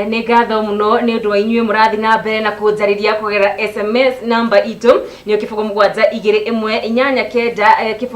Nĩ ngatho mũno nĩ ũndũ wa inyuĩ mũrathiĩ na mbere na kũnjarĩria kũgerera SMS namba itũ nĩyo 07218 0 3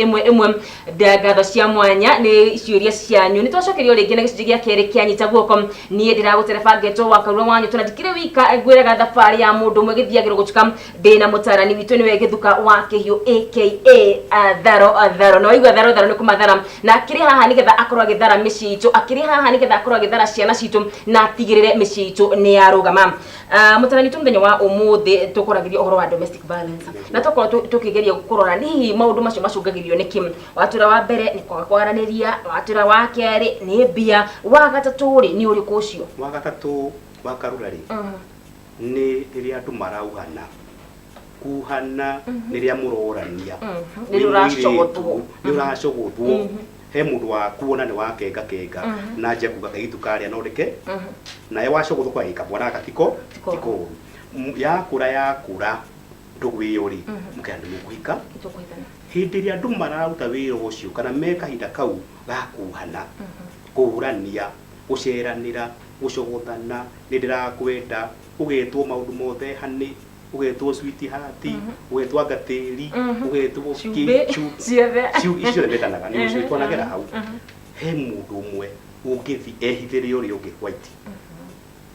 1 1. Ngatho cia mwanya nĩ ciũria cianyu. Nĩ twacokerio rĩngĩ na gĩcunjĩ gĩa kerĩ kĩa Nyita Guoko. Niĩ ndĩragũtereba ngetwo wa Karura wa Nyũtũ, na ndikĩrĩ wika. Ngwĩraga thabarĩ ya mũndũ ũmwe gĩthiagĩrwo gũtuka. Ndĩna mũtarani witũ, nĩwe Gĩthuka wa Kĩhiũ, aka Tharo Tharo. Na waigua Tharo Tharo, nĩ kũmathara, na akĩrĩ haha nĩgetha akorwo agĩthara mĩciĩ itũ, akĩrĩ haha nĩgetha akorwo agĩthara ciana citũ na atigĩrĩre mĩciĩ itũ nĩ yarũgama. Mũtarani witũ, mũthenya wa ũmũthĩ tũkũragĩria ũhoro wa domestic violence, na tũkorwo tũkĩgeria kũrora nĩ hihi maũndũ macio macũngagĩrĩrio nĩkĩ. Watwĩra wa mbere nĩ kwaga kwaranĩria, watwĩra wa kerĩ nĩ mbia, wa gatatũ rĩ, nĩ ũrĩkũ ũcio? Wa gatatũ, wa Karura rĩ, nĩ rĩrĩa andũ marauhana kuhana, rĩrĩa mũrorania. Nĩ Wĩ ũracogothwo. mũirĩtu, nĩ ũracogothwo he mũndũ wakuona nĩ wakenga kenga na nja kuga kairĩtu karĩa no ndeke nawe wacogothwo kwa kamwana gaka tiko Tikoru. Tikoru. Yakũra yakũra ndũgũ ĩyo rĩ, mũkera nĩ mũkũhika. Tũkũhikana. Hĩndĩ ĩrĩa andũ mararuta wĩra ũcio kana me kahinda kau ga kuhana, kũhũrania, gũceranĩra, gũcogothana, nĩ ndĩrakwenda, ũgetwo maũndũ mothe hanĩ, ũgetwo sweetheart, ũgetwo angatĩri, ũgetwo Cumbĩ. Ciothe. Icio ciothe metanaga nĩ ũcio twanagera hau. He mũndũ ũmwe ũngĩthi ehithĩre ũrĩa ũngĩ white.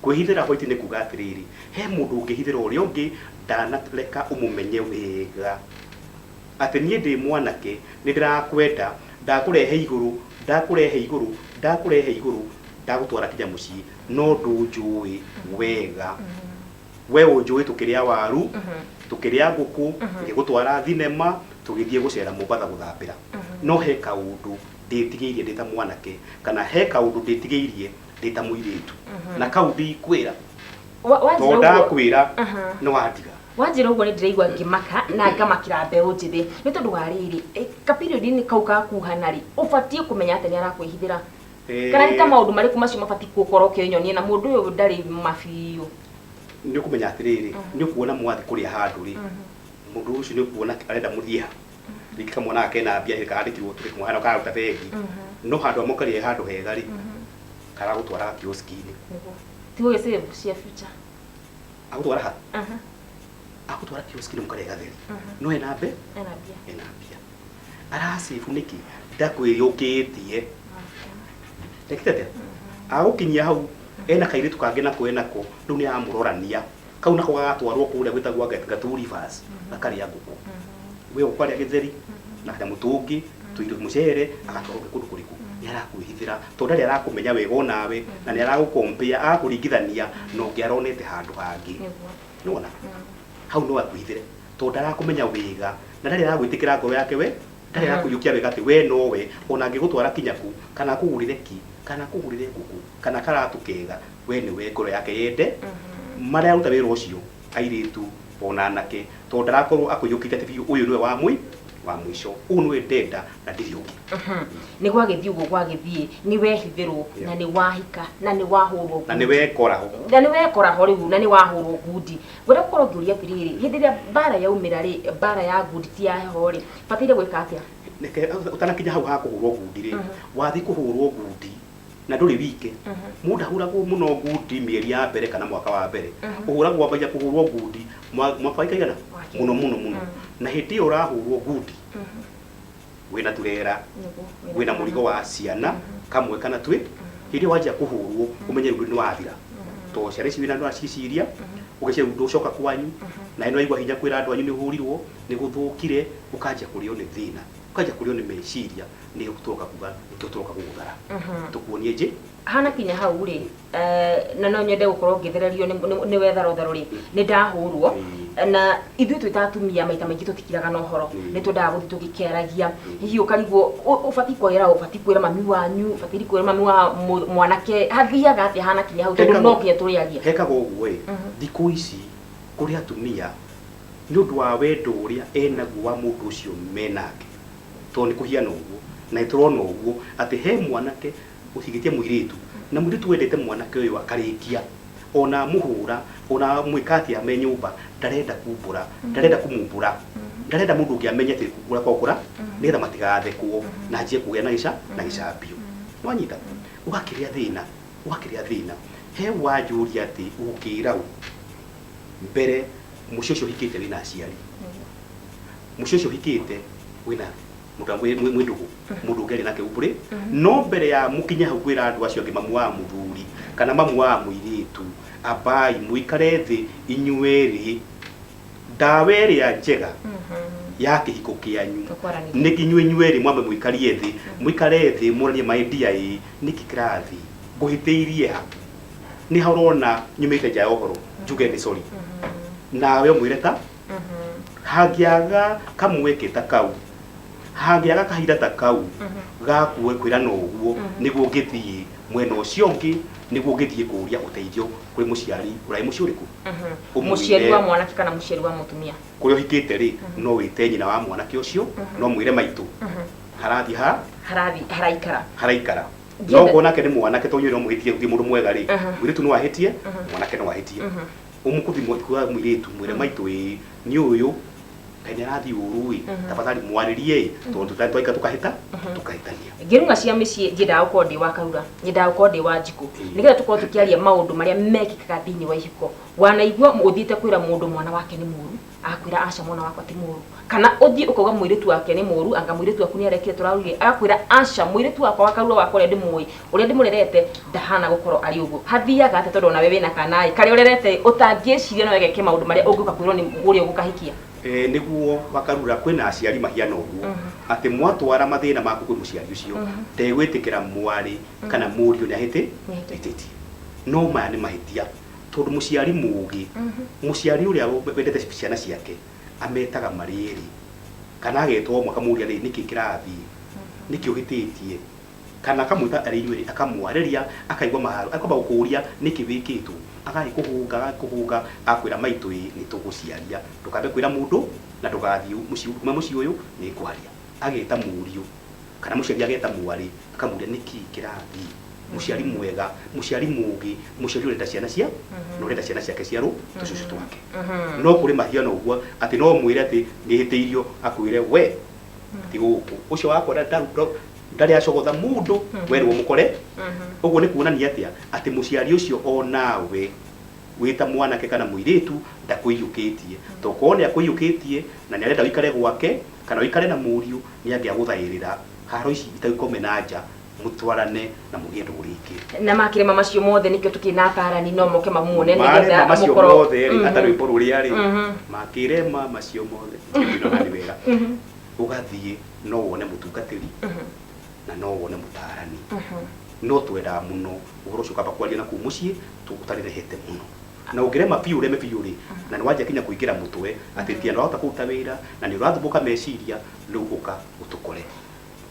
Kwĩhithĩra white nĩ kuga atĩrĩrĩ, he mũndũ ũngĩhithĩra ũrĩa ũngĩ ndanareka ũmũmenye wega atĩ niĩ ndĩ mwanake, nĩ ndĩrakwenda, ndakũrehe igũrũ, ndakũrehe igũrũ, ndakũrehe igũrũ, ndagũtwara kinya mũciĩ, no ndũnjũĩ wega. We ũnjũĩ tũkĩrĩa waru, tũkĩrĩa ngũkũ, ngĩgũtwara thinema, tũgĩthiĩ gũcera Mombatha gũthambĩra, no he kaũndũ ndĩtigĩirie ndĩ ta mwanake, kana he kaũndũ ndĩtigĩirie ndĩ ta mũirĩtu, na kau ndikwĩra. Wanjĩra tondũ ũguo. Ndakwĩra nĩ wandiga. Wanjĩra ũguo nĩ ndĩraigua ngĩmaka na ngamakĩra mbeũ njĩthĩ, nĩ tondũ wa rĩrĩ, kaperiod-inĩ kau ga kuhana rĩ, ũbatiĩ kũmenya atĩ nĩ arakwĩhithĩra, kana nĩ ta maũndũ marĩkũ macio mabatiĩ gũkorwo ũkĩnyonia na mũndũ ũyũ ndarĩ mabiũ? Nĩ ũkũmenya atĩrĩrĩ, nĩ ũkuona mwathi kũrĩa handũ rĩ, mũndũ ũcio nĩ ũkuona arenda mũthiĩ ha. Rĩngĩ kamwana kena mbia, kandĩkirwo tuge kamwana kararuta bengi, no handũ ha mũkarĩe handũ hega rĩ, karagũtwara kioski-inĩ. Nĩguo tigũgĩ save cia future. Agũtwara ha? Agũtwara kioski-inĩ mũkarĩa gatheri, no ena mbe Ena mbia. Ena mbia aracĩbu nĩkĩ? Ndakwĩyũkĩtie rekite atĩa agũkinyia hau ena kairĩtu kangĩ nako enako rĩu nĩ aramũrorania kau, nako gagatwarwo kũrĩa gwĩtagwo Gatu Rivers, gakarĩa ngũkũ, we ũkarĩa gĩtheri na kanyamũ tũngĩ tũindo mũcere, agatwarwo kũndũ kũrĩkũ. Nĩ arakwĩhithĩra tondũ ndarĩ arakũmenya wega onawe, na nĩ aragũkompea, agakũringithania na ũngĩ aronete handũ hangĩ. Nĩwona hau no akwĩhithĩre tondũ ndarakũmenya wega na ndarĩ aragwĩtĩkĩra ngoro yake, we ndarĩ arakũiyũkia wega atĩ we nowe ona angĩgũtwara kinya ku, kana akũgũrĩre ki, kana akũgũrĩre ngũkũ, kana karatũ kega, we nĩwe ngoro yake yende. Marĩa aruta wĩra ũcio airĩtu ona anake, tondũ ndarakorwo akũiyũkĩte atĩ biũ ũyũ nĩwe wa mũico, ũyũ nĩwe ndenda na ndirĩ ũngĩ. Nĩ gwagĩthiĩ ũguo, gwagĩthiĩ nĩ wehithĩrwo na nĩ wahika na nĩ wahũrwo na nĩ wekoraho. Na nĩ wekoraho rĩu na nĩ wahũrwo ngundi. Ngwenda gũkorwo ngĩũria atĩrĩrĩ, hĩndĩ ĩrĩa mbara yaumĩra rĩ, mbara ya ngundi ti ya heho rĩ, bataire gwĩka atĩa? Reke ũtanakinya hau ha kũhũrwo ngundi rĩ, wathiĩ kũhũrwo ngundi na ndũrĩ wike. Mũndũ ahũragwo mũno ngundi mĩeri ya mbere kana mwaka wa mbere. Ũhũragwo, wambagia kũhũrwo ngundi mwaka wa ikaigana Wa kerĩ. Mũno mũno mũno. Na hĩndĩ ĩyo ũrahũrwo ngundi wĩna turera, wĩna mũrigo wa ciana kamwe kana twĩ. Hĩndĩ ĩyo wanjia kũhũrwo, ũmenye rĩu nĩ wathira, tondũ ciana ici wĩna ndũraciciria, ũgeciria rĩu ndũcoka kwanyu, na nĩ waigua hinya kwĩra andũ anyu nĩ ũhũrirwo, nĩ gũthũkire, ũkanjia kũrĩo nĩ thĩna, ũkanjia kũrĩo nĩ meciria. Nĩkĩo tũroka kuga, nĩkĩo tũroka gũgũthara, tũkuonie njĩ Hana kinya hau rĩ, na no nyende gũkorwo ngĩthererio nĩ wetha rotharo rĩ, nĩ ndahũrwo. Na ithuĩ twĩ ta atumia maita maingĩ tũtikiraga na ũhoro, nĩ twendaga gũthiĩ tũgĩkĩaragia. Hihi ũkarigwo ũbatiĩ kwĩra, ũbatiĩ kwĩra mami wanyu, ũbatiĩ kwĩra mami wa mwanake, hathiaga atĩa hana kinya hau, tondũ no nginya tũrĩaria? Hekaga ũguo ĩ, thikũ ici kũrĩ atumia nĩ ũndũ wa wendo ũrĩa enaguo wa mũndũ ũcio menake, tondũ nĩ kũhiana ũguo na nĩ tũrona ũguo atĩ he mwanake ũhigĩtie mũirĩtu, na mũirĩtu wendete mwanake ũyũ akarĩkia ona amũhũra, ona amwĩka atĩa me nyũmba, ndarenda kumbũra, ndarenda kũmumbũra, ndarenda mũndũ ũngĩ amenye atĩ kumbũra kwao kũra nĩgetha matigathekwo na anjie kũgĩa na gĩcambio. Nĩwanyita? Ũgakĩrĩa thĩna, ũgakĩrĩa thĩna. He wanjũria atĩ ũgũkĩra ũ mbere mũciĩ ũcio ũhikĩte wĩna aciari, mũciĩ ũcio ũhikĩte wĩna mũndũ mwĩ ndũgũ, mũndũ ũngĩaria nake mbũrĩ, no mbere ya mũkinye hau kwĩra andũ acio angĩ, mamu wa mũthuri kana mamu wa mũirĩtu, ambai mũikare thĩ inyuerĩ, ndawa ĩrĩa njega ya kĩhiko kĩanyu Tũkwaranĩria. nĩ inyuĩ inyuerĩ mwambe mũikarie thĩ, mũikare thĩ mũranie maidia ĩ nĩkĩ kĩrathiĩ, ngũhĩtĩirie ha, nĩ ha ũrona nyumĩte nja ya ũhoro, njuge nĩ sorry, nawe ũmwĩre ta hangĩaga kamweke ta kau, hangĩaga kahinda ta kau ga kwĩrana ũguo, nĩguo ũngĩthiĩ mwena ũcio ũngĩ, nĩguo ũngĩthiĩ kũria ũteithio kũrĩ mũciari ũrĩa mũciĩ ũrĩkũ. Ũmwĩre- Mũciari wa mwanake kana mũciari wa mũtumia? Kũrĩa ũhikĩte rĩ, no wĩte nyina wa mwanake ũcio, no mwĩre maitũ harathiĩ ha Harathi haraikara. Haraikara. Ngĩenda- No ũkorwo nake nĩ mwanake tondũ inyuĩ no mũhĩtie, gũtirĩ mũndũ mwega rĩ, mũirĩtu no ahĩtie, mwanake no ahĩtie, ũmũkũthi kuga mũirĩtu mwĩre maitũ ĩ nĩ ũyũ kaĩ nĩ arathiĩ ũru ĩ, tafadhali mwarĩrie ĩ, tondũ twaika tũkahĩta tũkahĩtania. Ngĩrung'a cia mĩciĩ, ndiendaga gũkorwo ndĩ wa Karura, nyendaga gũkorwo ndĩ wa Njikũ, nĩgetha tũkorwo tũkĩaria maũndũ marĩa mekĩkaga thĩinĩ wa ihiko. Wanaigua ũthiĩte kwĩra mũndũ mwana wake nĩ mũru, agakwĩra aca, mwana wakwa ti mũru, kana ũthiĩ ũkauga mũirĩtu wake nĩ mũru, anga mũirĩtu waku nĩ arekire tũrarugire, agakwĩra aca, mũirĩtu wakwa wa Karura wakwa ũrĩa ndĩmũĩ, ũrĩa ndĩmũrerete, ndahana gũkorwo arĩ ũguo. Hathiaga atĩa? Tondũ onawe wĩna kana ĩ karĩa ũrerete ũtangĩciria no egeke maũndũ marĩa ũngĩũka kwĩrwo nĩ ũrĩa ũgũkahikia. E, nĩguo Wakarura, kwĩna aciari mahiana ũguo atĩ mwatwara mathĩna maku kwĩ mũciari ũcio ndegwĩtĩkĩra mwarĩ kana mũriũ nĩ ahĩtĩtie. No maya nĩ mahĩtia, tondũ mũciari mũgĩ, mũciari ũrĩa wendete ciana ciake, ametaga marĩ erĩ kana agetwo ũmwe akamũria rĩ nĩkĩ kĩrathiĩ, nĩkĩ ũhĩtĩtie, kana akamwĩta arĩ inyuĩ akamwarĩria, akaigua maharo, akamba gũkũria nĩkĩ wĩkĩtwo, agagĩkũhũnga, agagĩkũhũnga, agakwĩra maitũ ĩ nĩ tũgũciaria, ndũkambe kwĩra mũndũ na ndũgathiĩ mũciĩ, kuma mũciĩ ũyũ nĩ ngwaria. Ageta mũriũ kana mũciari ageta mwarĩ akamũria nĩkĩ kĩrathiĩ. Mũciari mwega, mũciari mũgĩ, mũciari ũrenda ciana cia na ũrenda ciana ciake ciarũ tũcucu twake. No kũrĩ mahiano ũguo atĩ no mwĩre atĩ nĩhĩtĩirio, akwĩre we ti gũkũ ũcio wakwa ndarĩ acogotha mũndũ, we nĩwe mũkore. Ũguo nĩ kuonania atĩa? Atĩ mũciari ũcio onawe wĩta mwanake kana mũirĩtu ndakũiyũkĩtie, tokorwo nĩ akũiyũkĩtie na nĩ arenda ũikare gwake kana ũikare na mũriũ, nĩ angĩagũthaĩrĩra haro ici itaikome na nja, mũtwarane na mũgĩe ndũgũ rĩngĩ. Na makĩrema macio mothe, nĩkĩo tũkĩrĩ na atarani, no moke mamuone marema nĩgetha macio mũkorwo mothe rĩ, ata rwĩmbo rũrĩa rĩ makĩrema macio mothe ndĩrona nĩ wega ũgathiĩ, no wone mũtungatĩri na no wone mũtarani. No twendaga mũno ũhoro ũcio ũkamba kwaria na kũu mũciĩ ũtarerehete mũno, na ũngĩrema biũ, ũreme biũ rĩ, na nĩ wanjia kinya kũingĩra mũtwe atĩ ti ndwahota kũruta wĩra na nĩ ũrathumbũka meciria, rĩu ũka ũtũkore.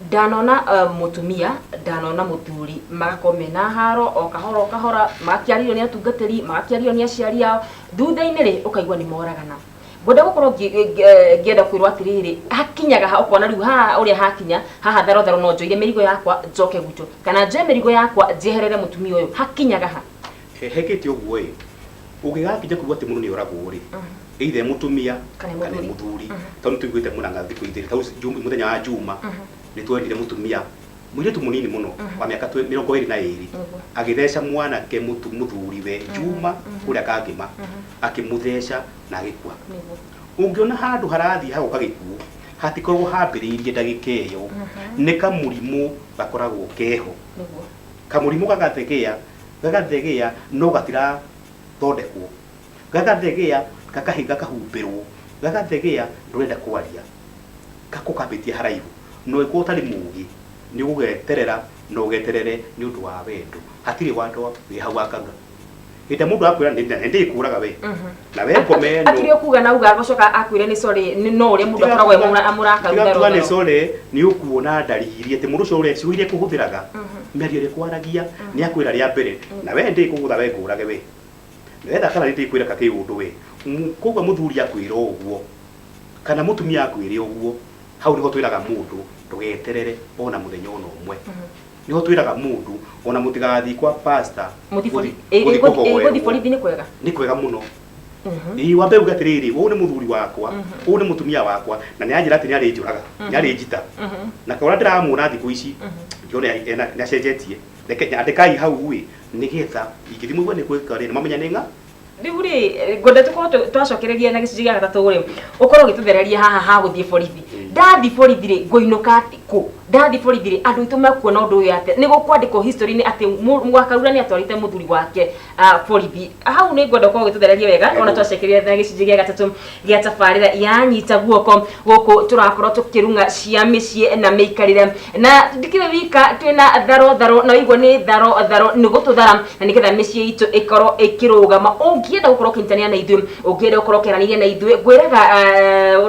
Ndanona mũtumia, ndanona mũthuri magakorwo mena haro o kahora o kahora, magakĩarĩrio nĩ atungatĩri, magakĩario nĩ aciari ao, thutha-inĩ rĩ ũkaigua nĩ moragana. Ngwenda gũkorwo ngĩenda kwĩrwo atĩrĩrĩ, hakinyaga ha ũkona rĩu haha ũrĩa hakinya haha tharo no njoire mĩrigo yakwa njoke gwitũ, kana njoe mĩrigo yakwa njeherere mũtumia ũyũ, hakinyaga ha? Hekĩte ũguo ĩ, ũngĩgakinya kuga atĩ mũndũ nĩ oragwo rĩ, either mũtumia kana kana mũthuri. Mũthuri, tondũ tũiguĩte mũnanga thikũ igĩrĩ tau mũthenya wa Juma nĩ twendire mũtumia, mũirĩtu mũnini mũno wa mĩaka 22, agĩtheca mwanake mũthuriwe Juma kũrĩa Kangĩma, akĩmũtheca na agĩkua. Ũngĩona handũ harathiĩ hagoka gĩkuũ, hatikoragwo hambĩrĩirie ndagĩka ĩyo, nĩ kamũrimũ gakoragwo keho. Kamũrimũ gagathegea, gagathegea, no gatirathondekwo, gagathegea, gakahi, gakahumbĩrwo, gagathegea, ndũrenda kwaria, gako kambĩtie haraihu. No ĩkorwo ũtarĩ mũgĩ, nĩ ũgũgeterera na ũgeterere nĩ ũndũ wa wendo. Hatirĩ wendo wĩ hau Wakarura. Hĩndĩ ĩrĩa mũndũ akwĩra nĩ ndĩkũraga we na we ngome ĩno. Akĩrĩ okuga na uga agũcoka akwĩre nĩ sorry, no ũrĩa mũndũ akoragwo e mũrakaru. Tiga tharo kuga nĩ tharo. Sorry, nĩ ũkuona ndariri atĩ mũndũ ũcio ũrĩa ciugo iria ekũhũthĩraga, mĩario ĩrĩa ekwaragia, nĩ akwĩra rĩa mbere na we ndĩkũgũtha, we ngũrage we wetha kana nĩ ndĩkwĩra kakĩũndũ we. Koguo mũthuri akwĩra ũguo kana mũtumia akwĩre ũguo, hau nĩho twĩraga mũndũ ndũgeterere ona mũthenya ona ũmwe. Nĩho twĩraga mũndũ ona mũtigathiĩ kwa pastor Mũthiĩ gũthiĩ gũthiĩ kũhoerwo. Borithi nĩ kwega. Nĩ kwega mũno. Ĩĩ, wambe uge atĩrĩrĩ, ũyũ nĩ mũthuri wakwa, ũyũ nĩ mũtumia wakwa, na nĩ anjĩra atĩ nĩ arĩnjũraga, nĩ arĩnjita, na kaũrĩa ndĩramuona thikũ ici ndiona nĩ acenjetie. Reke andĩkai hau ĩ, nĩgetha ingĩthiĩ mũigue nĩ gwĩka rĩ, nĩmamenya nĩ ng'a. Rĩu rĩ, ngwenda tũkorwo twacokereria na gĩcunjĩ gĩa gatatũ rĩ, ũkorwo ũgĩtũthereria haha ha gũthiĩ borithi. Ndathiĩ borithi rĩ, ngũinũka kũ? Ndathiĩ borithi rĩ, andũ aitũ mekuona ũndũ ũyũ atĩa? Nĩ gũkwandĩkwo history-inĩ atĩ Mwakarura nĩ atwarĩte mũthuri wake borithi. Hau nĩ ngwenda ũkorwo ũgĩtũthereria wega ona twacokereria na gĩcunjĩ gĩa gatatũ gĩa tabarĩra ya Nyita Guoko. Gũkũ tũrakorwo tũkĩrung'a cia mĩciĩ na mĩikarĩre, na ndikĩrĩ wika, twĩna tharo tharo, na waigua nĩ tharo tharo nĩ gũtũthara na nĩgetha mĩciĩ itũ ĩkorwo ĩkĩrũgama. Ũngĩenda gũkorwo ũkĩnyitanĩra na ithuĩ, ũngĩenda gũkorwo ũkĩaranĩria na ithuĩ, ngwĩraga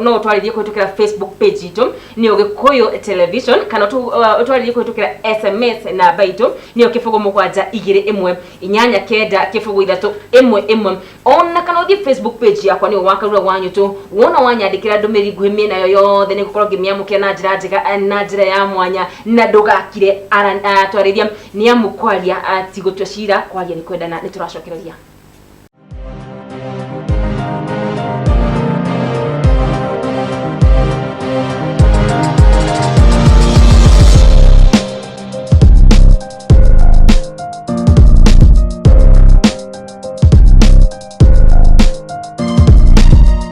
no ũtwarĩrie kũhĩtũkĩra Facebook page itũ nĩ Ũgĩkũyũ Television, kana ũtwarĩrie kũhĩtũkĩra SMS namba itũ nĩyo 0721890311, ona kana ũthiĩ Facebook page yakwa nĩyo Wakarura wa Nyũtũ. Wona wanyandĩkĩra ndũmĩrĩri nguhĩ mĩena yo yothe, nĩ ngũkorwo ngĩmĩamũkĩra na njĩra njega, na njĩra ya mwanya, na ndũgakire twarĩria, nĩ amu kwaria ti gũtua cira, kwaria nĩ kwendana. Nĩ tũracokereria.